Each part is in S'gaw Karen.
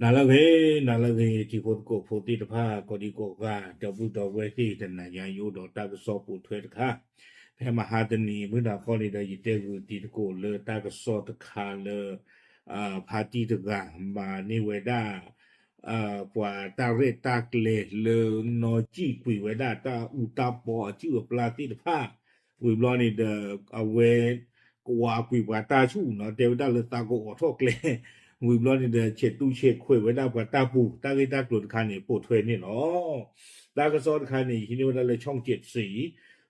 နၤလၢအဂ့ၤ, နၤလၢအဂ့ၤ တံၤဖိသကိးဖိသ့ၣ်တဖၣ် ကိးဒံကိးဂၤ ဒီပုၢ်ဒီဝဲၢ်သ့ၣ် တနၤညါယအိၣ်ဒီးတၢ်ကစီၣ်ပိာ်ထွဲတခါ, ဖဲမဟါတနံၤ မုၢ်နၤခီန့ၣ်ဒီး ယတဲဂုာ်တံၤသကိးလၢတၢ်ကစီၣ်တခါလၢ ဖါတံၢ်တဂၤ မၤန့ၢ်ဝဲဒၣ် ပှၤတၢ်ရဲၣ်တၢ်ကျဲၤလၢနီၢ်ကံၣ်ကွံာ်ဝဲဒၣ်တၢ်အူတၢ်ပီအစုၣ်အပျၢ်သ့ၣ်တဖၣ်, ဝံၤဘျီန့ၣ်ဒီး အဝဲ ကွၢ်ကွံာ်ပှၤတၢ်ဆူၣ်နီၤ တဲဝဲဒၣ်လၢသးကအိးထီၣ်ကျဲ, ဝံၤဘျီန့ၣ်ဒီး ဆဲးတူဆဲးခွဲးဝဲဒၣ်ပှၤတၢ်ပူၤ တၢ်ဂ့ၢ်တၢ်ကျိၤတခါန့ၣ် ပိာ်ထွဲန့ၣ်လီၤ. တၢ်ကစီၣ်တခါန့ၣ် ဟံးန့ၢ်ဝဲဒၣ်လၢ ช่องเจ็ดสี,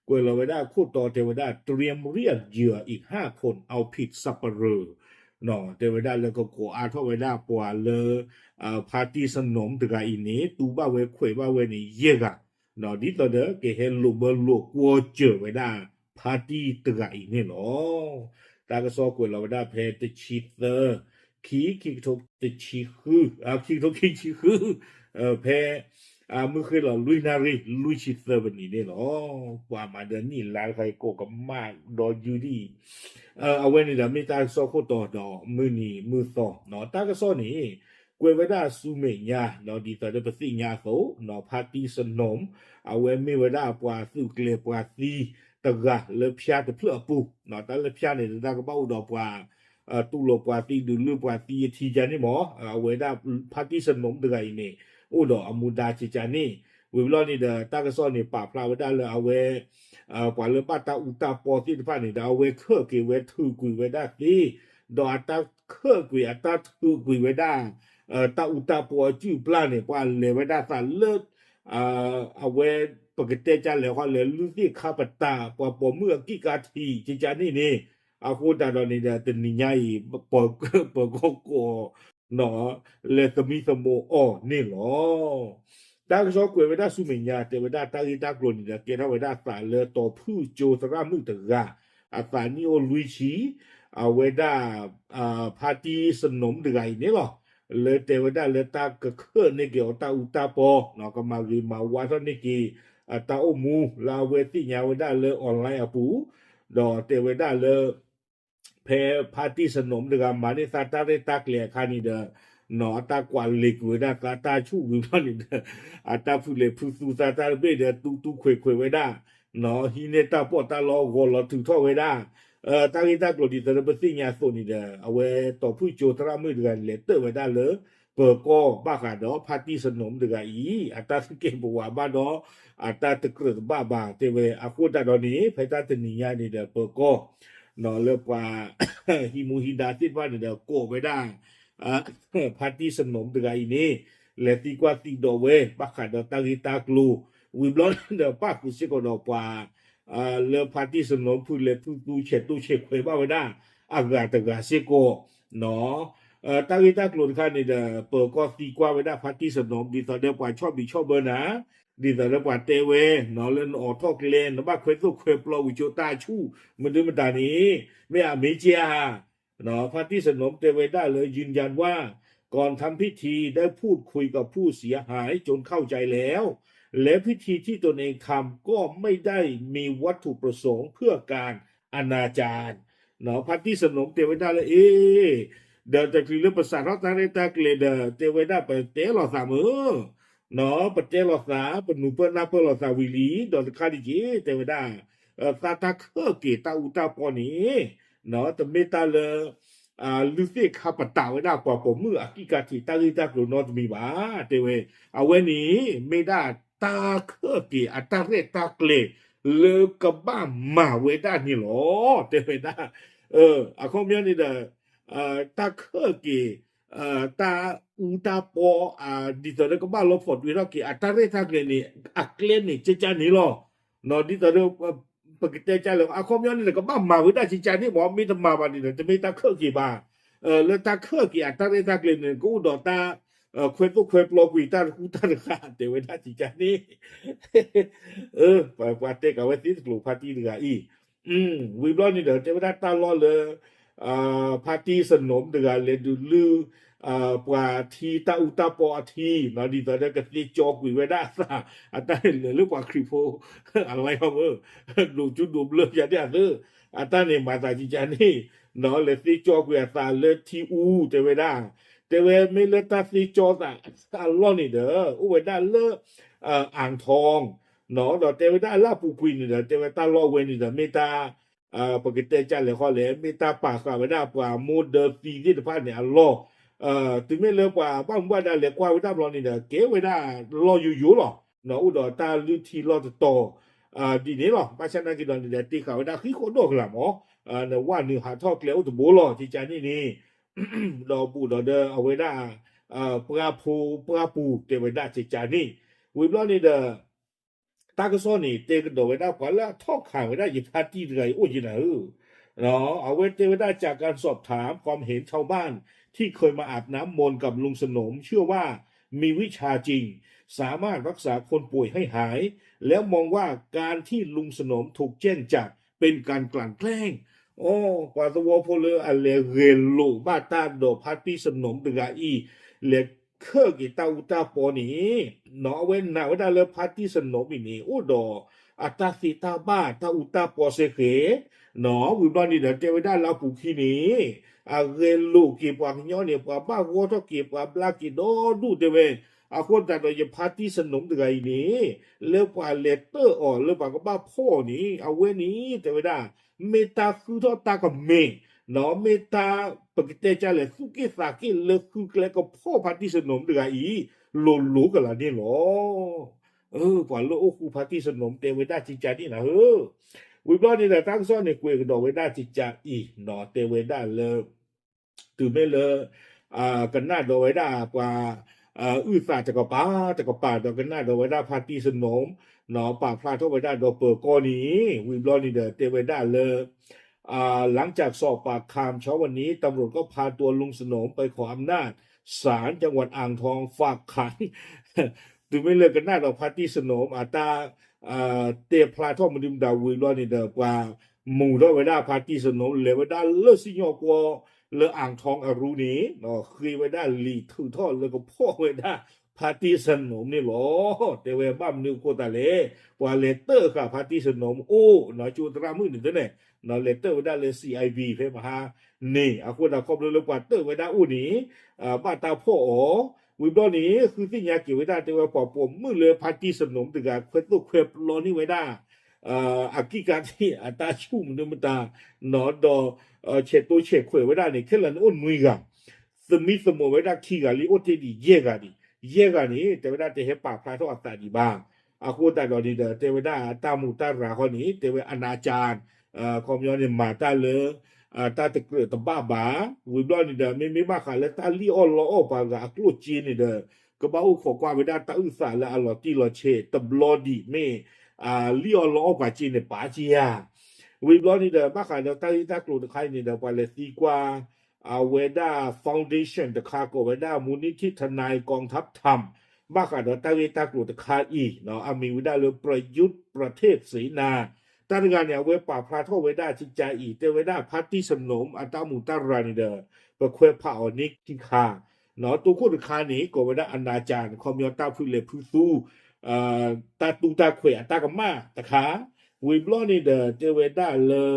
ကွဲးလီၤဝဲဒၣ်ခိၣ်တီတဲဝဲဒၣ် เตรียมเรียกเหยื่ออีกห้าคน เอาผิดสัปเหร่อ တဲဝဲဒၣ်လၢကကိးအါထီၣ်ဝဲဒၣ်ပှၤလၢ ဖါတံၢ်စနိမ်တဂၤအံၤန့ၣ် တူၢ်ဘၣ်ဝဲခွဲးဘၣ်ဝဲန့ၣ် ယဲၢ်ဂၤ, ဒ်သိးဒီးကဟဲလိာ်ဘၢလိာ်ကွီၢ်စၢၤဝဲဒၣ် ဖါတံၢ်တဂၤအံၤန့ၣ်လီၤ. တၢ်ကစီၣ်ကွဲးလီၤဝဲဒၣ်ဖဲတဆံသၢ ခံ ခံကထိ တဆံဃု, ခံကထိခံဆံဃု, ဖဲ မုၢ်ဃ့ၢ်လီၤလွံၢ်နၣ်ရံၣ် လွံၢ်ဆံသၢမံးနံးန့ၣ်လီၤ. ပှၤမၤဒီးနံၣ်လါတခါအံၤ ကိးကမၣ်ဒီးယုၢ်ဒ်အံၤ, အဝဲန့ၣ်ဒီးမ့ၢ်တၢ်ကစီၣ်ခိၣ်တီဒီးမုၢ်နံၤမုၢ်သီ, တၢ်ကစီၣ်န့ၣ် ကွဲးဝဲဒၣ်ဆူမဲာ်ညါ ဒ်သိးဒီးပသ့ၣ်ညါအသိး ဖါတံၢ်စနိမ် အဝဲမ့ၢ်ဝဲဒၣ်ပှၤသုးကျဲၤပှၤသံတဂၤလၢဖၠါတဖျၢၣ်အပူၤ, တၢ်လၢဖၠါန့ၣ် တၢ်ကဘၣ်အိၣ်ဒီးပှၤ တူၢ်လိာ်ပှၤသံ ဒုးလုၢ်ပှၤသံအထံယါန့ၣ်မး, အဝဲဒၣ်ဖါတံၢ်စနိမ်တဂၤအံၤန့ၣ် အိၣ်ဒီးအမူဒါကကန့ၣ်, ဝံၤဘျီန့ၣ်ဒီး တၢ်ကစီၣ်န့ၣ် ပာ်ဖျါဝဲဒၣ်လၢအဝဲ ပှၤလၢဘၣ်တၢ်အူတၢ်ပီသ့ၣ်တဖၣ်န့ၣ်ဒီး အဝဲခၢၣ်က့ၤဝဲထုးကွံာ်ဝဲဒၣ်သ့, ဒီးအတၢ်ခၢၣ်ကွံာ်အတၢ်ထုးကွံာ်ဝဲဒၣ် တၢ်အူတၢ်ပီအစုၣ်အပျၢ်န့ၣ် ပှၤလဲၤဝဲဒၣ်သးလၢ အဝဲ ပကတဲကလဲၤဃီလဲၤလုၢ်သ့ၣ်ခါပတာ် ပှၤပိာ်မုၣ်အကံၣ်ကါထံးကကန့ၣ်န့ၣ်, အဃိသတးဒီးန့ၣ်ဒီး တနံၤညါအံၤ ပၢၤကီၢ်ကိး လဲၤသမံသမိးအီၤန့ၣ်လီၤ. တၢ်ကစီၣ်ကွဲးဝဲဒၣ်ဆူမဲာ်ညါ တဲဝဲဒၣ်တၢ်ဂ့ၢ်တၢ်ကျိၤန့ၣ်ဒီး ကဲထီၣ်ဝဲဒၣ်သးလၢတီၤဖုၣ်ကၠိသရၣ်မုၣ်တဂၤ, အသးနံၣ်အိၣ်လွံၢ်ဆံ, အဝဲဒၣ် ဖါတံၢ်စနိမ်တဂၤအံၤန့ၣ်လီၤ. လၢတဲဝဲဒၣ်လၢတၢ်ကခၢၣ်န့ၢ်က့ၤအီၤတၢ်အူတၢ်ပီ, ကမၤဂ့ၤမၤဝါထီၣ်န့ၢ်က့ၤ တၢ်အိၣ်မူလၢအဝဲသ့ၣ်ညါဝဲဒၣ်လၢ online အပူၤ, ဒီးတဲဝဲဒၣ်လၢ ဖဲဖါတံၢ်စနိမ်တဂၤမၤန့ၢ်သးတၢ်ရဲၣ်တၢ်ကျဲၤအခါန့ၣ်ဒီး အတၢ်ကွၢ်လ့ၤကွံာ်ဝဲဒၣ်သးတၢ်ဆူၣ်ဝံၤဘျီန့ၣ်ဒီး အတၢ်ဖုးလဲၤဖုးသူသးတၢ်တဘ့ၣ်ဒီး တူတူခွဲးခွဲးဝဲဒၣ်, ဟံးန့ၢ်တၢ်ပီးတၢ်လီဂီၤလီၤထုးထီၣ်ဝဲဒၣ်, တၢ်ဂ့ၢ်တၢ်ကျိၤဒ်သိးဒီးပသ့ၣ်ညါအသိးန့ၣ်ဒီး အဝဲတီၤဖုၣ်ကၠိသရၣ်မုၣ်တဂၤန့ၣ် လဲၤတၢၣ်ဝဲဒၣ်လၢ ပၢၤကီၢ်ဘၣ်ဃးဒီးဖါတံၢ်စနိမ်တဂၤအံၤ အတၢ်သကဲးပဝးဘၣ်ဒီး အတၢ်တကြၢးတဘၣ်ဘၣ် တဲဝဲအဃိသတးဒီးန့ၣ် ဖဲတၢ်တနံၤညါန့ၣ်ဒီး ပၢၤကီၢ် လၢပှၤ ဟံးမူဟံးဒါသ့ၣ်တဖၣ်န့ၣ်ဒီး ကိးဝဲဒၣ် ဖါတံၢ်စနိမ်တဂၤအံၤန့ၣ် လဲၤသံကွၢ်သံဒိးဝဲ ဘၣ်ဃးဒီးတၢ်ဂ့ၢ်တၢ်ကျိၤ, ဝံၤဘျီန့ၣ်ဒီး ပၣ်ဃုာ်စ့ၢ်ကီးဒီးပှၤ လၢဖါတံၢ်စနိမ်ဖုးလဲၤဖုးသူဆဲးတူဆဲးခွဲးဘၣ်ဝဲဒၣ် အဂၤတဂၤစ့ၢ်ကီး, တၢ်ဂ့ၢ်တၢ်ကျိၤတခါန့ၣ်ဒီး ပၢၤကီၢ်သံကွၢ်ဝဲဒၣ်ဖါတံၢ်စနိမ် ဒ်သိးဒီးပှၤဆီၣ်ဘံးဆီၣ်ဘၢနၤ, ဒ်သိးဒီးပှၤတဲဝဲ လၢနအိးထီၣ်ကျဲ နဘၣ်ခွဲသိၣ်ခွဲပျီဝံၤကၠိတၢ်ဆူၣ် မနုၤမတၤန့ၣ် မ့ၢ်အမ့ၢ်ကဲဧါ ဖါတံၢ်စနိမ်တဲဝဲဒၣ်လၢ ยืนยันว่า ก่อนทำพิธีได้พูดคุยกับผู้เสียหายจนเข้าใจแล้ว และพิธีที่ตนเองทำก็ไม่ได้มีวัตถุประสงค์เพื่อการอนาจาร ဖါတံၢ်စနိမ်တဲဝဲဒၣ်လၢ အ့ ဒီးတချုးလၢပစးထီၣ်တၢ်ရဲၣ်တၢ်ကျဲၤဒီး တဲဝဲဒၣ်ပတဲလိာ်သးမုၢ် ပတဲလိာ်သး ပနုာ်ပၢၢ်နၢ်ပၢၢ်လိာ်သးဝံၤလံ ဒီးတခါဒံးက့ၤ တဲဝဲဒၣ် သးတၢ်ခၢၣ်က့ၤတၢ်အူတၢ်ပီန့ၣ် တမ့ၢ်တၢ်လၢ လုၢ်သ့ၣ်ခါပတာ်ဝဲဒၣ်ပှၤပိာ်မုၣ်အကံၣ်ကါထံးတၢ်ဂ့ၢ်တၢ်ကျိၤနီတမံၤဘၣ် တဲဝဲ အဝဲန့ၣ် မ့ၢ်ဒၣ်တၢ်ခၢၣ်က့ၤအတၢ်ရဲၣ်တၢ်ကျဲၤလၢကဘၣ်မၤဝဲဒၣ်န့ၣ်လီၤ တဲဝဲဒၣ် အခီပညီန့ၣ်ဒီး တၢ်ခၢၣ်က့ၤ တၢ်အူတၢ်ပီ ဒ်သိးဒီးကဘၣ်လီၤဖီၣ်တွဲထီၣ်က့ၤ အတၢ်ရဲၣ်တၢ်ကျဲၤန့ၣ် အကျဲန့ၣ်ကကန့ၣ်လီၤ. ဒ်သိးဒီး ပကတဲကလဲၣ် အခီပညီန့ၣ်ဒီး ကဘၣ်မၤဝဲဒၣ်ကကန့ၣ်မ့ၢ် မ့ၢ်တမၤဘၣ်န့ၣ်ဒီး တမ့ၢ်တၢ်ခၢၣ်က့ၤဘၣ်. လၢတၢ်ခၢၣ်က့ၤအတၢ်ရဲၣ်တၢ်ကျဲၤန့ၣ် ကအိၣ်ဒီးတၢ် ခွဲသိၣ်ခွဲပျီကွံာ်တၢ်တဃူတၢ်တဃာ် တဲဝဲဒၣ်ကကန့ၣ် ပှၤတဲကးဝဲသ့တကျိၤဖါတံၢ်တဂၤအံၤ ဝံၤဘျီန့ၣ်ဒီး တဲဝဲဒၣ်တၢ်လီၢ်လၢ ဖါတံၢ်စနိမ်တဂၤလဲၤဒုးလုၢ် ပှၤထံတၢ်အူတၢ်ပီအထံ ဒ်သိးဒီးကသ့ကၠီကွံာ်ဝဲဒၣ်အသး အတၢ်န့ၣ်လဲၤလၢပှၤခရံာ်ဖိ အလါဟီမုၢ် ဒိးကၠူဒိးဘျၢယၤဒ်အသၢ အတၢ်န့ၣ်မၤသးကကန့ၣ် လဲၤသ့ကၠီကွံာ်အသးလၢထံအူတဲဝဲဒၣ် တဲဝဲမ့ၢ်လၢတၢ်သ့ကၠီသးအလီၢ်န့ၣ်ဒီး အိၣ်ဝဲဒၣ်လၢ အၣ်ထီ ဒီးတဲဝဲဒၣ်လၢအပူၤကွံာ်န့ၣ်ဒီး တဲဝဲတၢ်လီၢ်အဝဲန့ၣ်ဒီး မ့ၢ်တၢ် ပကတဲကလဲာ်ဃီလဲၣ် မ့ၢ်တၢ်ပာ်ဃာ်ဝဲဒၣ်ပှၤမိၢ်ဒၢသံသ့ၣ်တဖၣ်န့ၣ်အလီၢ်, တုၤမ့ၢ်လၢပှၤဘၣ်မူဘၣ်ဒါလဲၤကွၢ်ဝဲဒၣ်ဘျီန့ၣ်ဒီး ကဲဝဲဒၣ်လီၢ်ယိယိလီၤ. အိၣ်ဒီးတၢ်လုၢ်ထံလီၢ်တတီၤ ဒ်န့ၣ်လီၤ. ဘၣ်ဆၣ်နာ်က့ၤဒီးန့ၣ်ဒီး တ့ဃာ်ဝဲဒၣ်ဃံဃီဒီၣ်ကလာ်မး, နဝၣ်နုာ်ဟးထီၣ်ကျဲအိၣ်တဘိလီၤ ကကန့ၣ်န့ၣ် ဒီးဘူးဒီးဒီးအဝဲဒၣ် ပှၢ်ဖိပှၢ်ပူၤတဲဝဲဒၣ်ကကန့ၣ်, ဝံၤဘျီန့ၣ်ဒီး တၢ်ကစီၣ်န့ၣ် တဲကဒီးဝဲဒၣ်ပှၤလၢအထီၣ်ခးဝဲဒၣ်ယဖါတံၢ်တဂၤအံၤ အိၣ်က့ၤနၤဧၢ, အဝဲတဲဝဲဒၣ် จากการสอบถามความเห็นชาวบ้านที่เคยมาอาบน้ำมนต์กับลุงสนม เชื่อว่ามีวิชาจริง สามารถรักษาคนป่วยให้หาย และมองว่าการที่ลุงสนมถูกแจ้งจับเป็นการกลั่นแกล้ง အိ ပှၤသဝီဖိလၢအလဲၤဂဲၤလိာ်ဘၣ်တၢ်ဒီးဖါတံၢ်စနိမ်တဂၤအံၤ လဲၤခၢၣ်က့ၤတၢ်အူတၢ်ပီန့ၣ်, အဝဲနာ်ဝဲဒၣ်လၢဖါတံၢ်စနိမ်အံၤန့ၣ် အိၣ်ဒီးအတၢ်သ့တၢ်ဘၣ်တၢ်အူတၢ်ပီစ့ၢ်ကီး, ဝံၤဘျီန့ၣ်ဒီး တဲဝဲဒၣ်လၢအပူၤခံန့ၣ် အဂဲၤလိာ်က့ၤပှၤကညီန့ၣ် ပှၤဘၣ်ဂီၢ်ထီၣ်က့ၤ ပှၤဘျါက့ၤဒီဒူၣ်တဲဝဲ, အဃိသတးဒီးယဖါတံၢ်စနိမ်တဂၤအံၤန့ၣ် လၢပှၤလဲၤတၢၣ်အီၤလၢပှၤကဘၣ်ဖီၣ်အီၤန့ၣ် အဝဲန့ၣ် တဲဝဲဒၣ် မ့ၢ်တၢ်ဃုထီၣ်တၢ်ကမၣ်, မ့ၢ်တၢ်ပကတဲကလဲာ် သူၣ်က့ၣ်သးက့ၣ်လၢဃုကျဲကဖီၣ်ဖါတံၢ်စနိမ်တဂၤအံၤ လိၤလိၤကလာ်န့ၣ်လီၤ. ပှၤလၢအိၣ်ဃူဖါတံၢ်စနိမ်တဲဝဲဒၣ်ကကန့ၣ်နၤဧၢ, ဝံၤဘျီန့ၣ်ဒီး တၢ်ကစီၣ်န့ၣ်ကွဲးကဒီးဝဲဒၣ်ကကအံၤ တဲဝဲဒၣ်လၢ တုၤမ့ၢ်လၢ ကနၣ်ဒီးဝဲဒၣ်ပှၤ အုၣ်သးတကပၤတကပၤ ဒီးကနၣ်ဒီးဝဲဒၣ်ဖါတံၢ်စနိမ် ပာ်ဖျါထီၣ်ဝဲဒၣ်ဒီးပၢၤကီၢ်န့ၣ် ဝံၤဘျီန့ၣ်ဒီး တဲဝဲဒၣ်လၢ หลังจากสอบปากคำเช้าวันนี้ ตำรวจก็พาตัวลุงสนมไปขออำนาจศาลจังหวัดอ่างทอง ฝากขัง တုၤမ့ၢ်လၢကနၣ်ဒီးဖါတံၢ်စနိမ် အတၢ် တဲဖျါထီၣ်မနုၤမတၤဝံၤဘျီန့ၣ်ဒီး ပှၤမူၤထီၣ်ဝဲဒၣ်ဖါတံၢ်စနိမ် လဲၤဝဲဒၣ်လၢစံၣ်ညီၣ်ကွီၢ် လၢ อ่างทอง အရူန့ၣ် ဃ့ဝဲဒၣ်လံာ်ထုးထီၣ်လၢကဖီၣ်ဝဲဒၣ်ဖါတံၢ်စနိမ်န့ၣ်လီၤ. တဲဝဲဘၣ်မနုၤအဃိသတးလဲၣ်, ပှၤလဲၤတၢၣ်ဃာ်ဖါတံၢ်စနိမ်အိၣ် ကၠိသရၣ်မုၣ်န့ၣ်သ့ၣ်န့ၣ် လဲၤတၢၣ်ဝဲဒၣ်လၢ CIB ဖဲမဟါန့ၣ် အဃိသတးခီဖျိလၢပှၤတၢၣ်ဝဲဒၣ်အိၣ်န့ၣ် ဘၣ်တၢ်ဖီၣ်အီၤ, ဝံၤဘျီန့ၣ် ဃုသ့ၣ်ညါက့ၤဝဲဒၣ် တဲဝဲပှၤပိာ်မုၣ်လၢဖါတံၢ်စနိမ်တဂၤ ခွဲသိၣ်ခွဲပျီန့ၢ်ဝဲဒၣ် အကံၢ်ကးသ့ၣ် အတၢ်ဆူၣ်မနုၤမတၤ ဒီး ဆဲးတိဆဲးခွဲးဝဲဒၣ်န့ၣ် ခဲလၢာ်န့ၣ်အိၣ်နွံဂၤ, သမံသမိးဝဲဒၣ်ခံဂၤလံ အိၣ်တ့ၢ်ဒံးယဲၢ်ဂၤဒံး, ယဲၢ်ဂၤန့ၣ် တဲဝဲဒၣ်တဟဲပာ်ဖျါထီၣ်အသးဒံးဘၣ်. အဃိသတးဒီးန့ၣ်ဒီး တဲဝဲဒၣ်တၢ်မူးတၢ်ရၤဃီန့ၣ် တဲဝဲ อนาจาร ခီပညီန့ၣ် မၤတၢ်လၢ တၢ်တကြၢးတဘၣ်ဘၣ်. ဝံၤဘျီန့ၣ်ဒီး မ့မ့ၢ်ဘၣ်ဃးလၢတၢ်လံၣ်အီၣ်လီအီၣ်ပှၤဂၤအကျိၣ်စ့န့ၣ်ဒီး ကဘၣ်အိၣ်ခိးကွၢ်ဝဲဒၣ်တၢ်အုၣ်သးလၢအလီၤတံၢ်လီၤဆဲးတဘျီဒံး မ့ၢ် လံၣ်အီၣ်လီအီၣ်ပှၤစ့န့ၣ် ပာ်က့ၤဧါ. ဝံၤဘျီန့ၣ်ဒီး ဘၣ်ဃးဒီးတၢ်ဂ့ၢ်တၢ်ကျိၤတခါအံၤန့ၣ်ဒီး ပှၤလဲၤသံကွၢ် အဝဲဒၣ် foundation တခါကိးဝဲဒၣ် มูลนิธิทนายกองทัพธรรม ဘၣ်ဃးဒီးတၢ်ဂ့ၢ်တၢ်ကျိၤတခါအံၤ အမံၤဝဲဒၣ်လၢ ประยุทธ์ประเทศเสนา တၢ်တဂၤန့ၣ် အဝဲပာ်ဖျါထီၣ်ဝဲဒၣ်ကကအံၤ တဲဝဲဒၣ်ဖါတံၢ်စနိမ်အတၢ်မူးတၢ်ရၤန့ၣ်ဒီး ပခွဲးဖးအီၤန့ၢ်ခံခါ တိခိၣ်တခါန့ၣ် ကိးဝဲဒၣ် อนาจาร ခီပညီတၢ်ဖုလဲၤဖုသူ တၢ်တူၢ်တၢ်ခွဲးအတၢ်ကမၣ်တခါ, ဝံၤဘျီန့ၣ်ဒီး တဲဝဲဒၣ်လၢ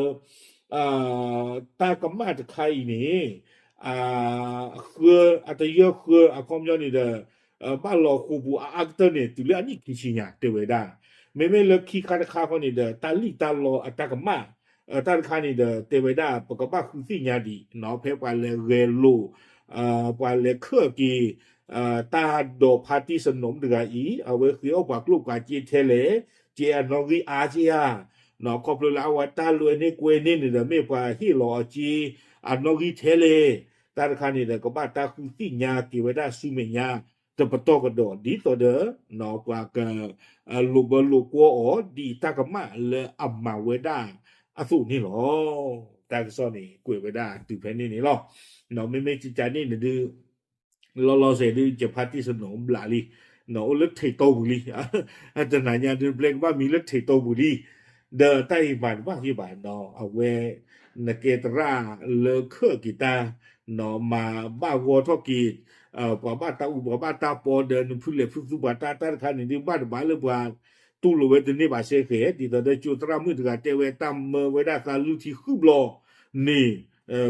တၢ်ကမၣ်တခါအံၤန့ၣ် ဃၢ အတယၢဃၢ အခီပညီန့ၣ်ဒီး ဘၣ်လီၤဃိာ်ပူၤအအါကတၢၢ်န့ၣ် တုၤလၢအနံၣ်ခံဆံညါ တဲဝဲဒၣ်. မ့မ့ၢ်လၢခံခါတခါဃီန့ၣ်ဒီး တၢ်လံၣ်တၢ်လီအတၢ်ကမၣ် တၢ်တခါန့ၣ်ဒီး တဲဝဲဒၣ် ပကဘၣ်ဃုသ့ၣ်ညါဒံး ဖဲပှၤလဲၤဂဲၤလိာ် ပှၤလဲၤခၢၣ်က့ၤ တၢ်ဒီးဖါတံၢ်စနိမ်တဂၤအံၤ အဝဲဃ့အီၣ်ပှၤကျိၣ်ပှၤစ့ထဲလဲၣ်, ကဲအနီၣ်ဂံၢ်အါက့ဧါ, ခီဖျိလၢအဝဲတၢ်လွဲန့ၢ်ကွဲန့ၢ်န့ၣ်ဒီး မ့ၢ်ပှၤဟ့ၣ်လီၤအီၤက့ အနီၣ်ဂံၢ်ထဲလဲၣ်, တၢ်တခါန့ၣ်ဒီး ကဘၣ်တၢ်ဃုသ့ၣ်ညါက့ၤဝဲဒၣ်ဆူမဲာ်ညါ တပတီၢ်ကဒီး ဒ်သိးဒီး ပှၤက လိာ်ဘၢလိာ်ကွီၢ်အီၤ ဒ်တၢ်ကမၣ်လၢအမၤဝဲဒၣ်အသိးန့ၣ်လီၤ. တၢ်ကစီၣ်န့ၣ် ကွဲးဝဲဒၣ်တုၤဖဲန့ၣ်န့ၣ်လီၤ. မ့မ့ၢ်ကကန့ၣ်န့ၣ်ဒုး လီၤလီၤဆဲးဒုး ယဖါတံၢ်စနိးဘျးလံ, အိၣ်လၢထံးတီပူၤလံ, တနၤညါဒုး ပျဲကဘၣ်မံလၢထံးတီပူၤလံ, ဒီးတၢ်အံၤမၤတဘၣ်ယ့ၢ်ဘၣ်နီၤ, အဝဲ နကဲသရၣ်လၢခၢၣ်က့ၤတၢ်, မၤဘၣ်ဂီၢ်ထီၣ်က့ၤ ပှၤဘၣ်တၢ်အူပှၤဘၣ်တၢ်ပီဒီး နဖုလဲၤဖုသူပှၤတၢ် တၢ်တခါန့ၣ်ဒုး ဘၣ်တဘၣ်လၢပှၤတူၢ်လိာ်ဝဲတန့ၢ်ဘၣ်စ့ၢ်ကီး, ဒ်သိးဒီးကၠိသရၣ်မုၣ်တဂၤတဲဝဲ တၢ်မၢဝဲဒၣ်သးလွံၢ်ထံဃုဘျီန့ၣ်,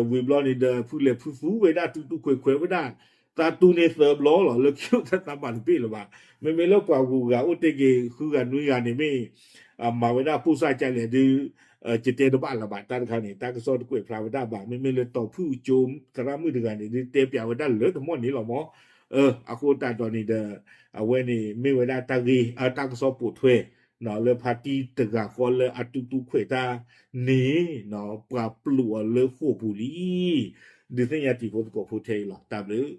ဝံၤဘျီန့ၣ်ဒီး ဖုလဲၤဖုသူဝဲဒၣ် တူၢ်တူၢ်ခွဲးခွဲးဝဲဒၣ် သးတူၢ်န့ၢ်သၢဘျီလီၤ လၢခံသးမၤတဘၣ်လၢၤဘၣ်. မ့မ့ၢ်လၢပှၤဂုၤဂၤအိၣ်တ့ၢ်က့ၤဃုဂၤနွံဂၤန့ၣ်မ့ၢ် မၤဝဲဒၣ်ပူၣ်စၢ်ကလဲၣ်ဒုး ယတဲတဘၣ်လၢၤဘၣ် တၢ်တခါန့ၣ် တၢ်ကစီၣ်တကွဲးဖျါဝဲဒၣ်ဘၣ်. မ့မ့ၢ်လၢတီၤဖုၣ်ကၠိသရၣ်မုၣ်တဂၤန့ၣ်ဒုး တဲပၠးဝဲဒၣ်လၢတမီၢ်န့ၣ်လီၤမၢ်. အဃိသတးဒီးန့ၣ်ဒီး အဝဲန့ၣ်မ့ၢ်ဝဲဒၣ်တၢ်ဂ့ၢ် တၢ်ကစီၣ်ပိာ်ထွဲ လၢဖါတံၢ်တဂၤဃီလၢအတူၢ်တူၢ်ခွဲးတၢ်န့ၣ် ပှၤပျိာ်အီၤလၢဃိာ်ပူၤလံ. ဒုးသ့ၣ်ညါတံၤဖိသကိးဖိထဲအံၤလီၤ. တၢ်ဘျုး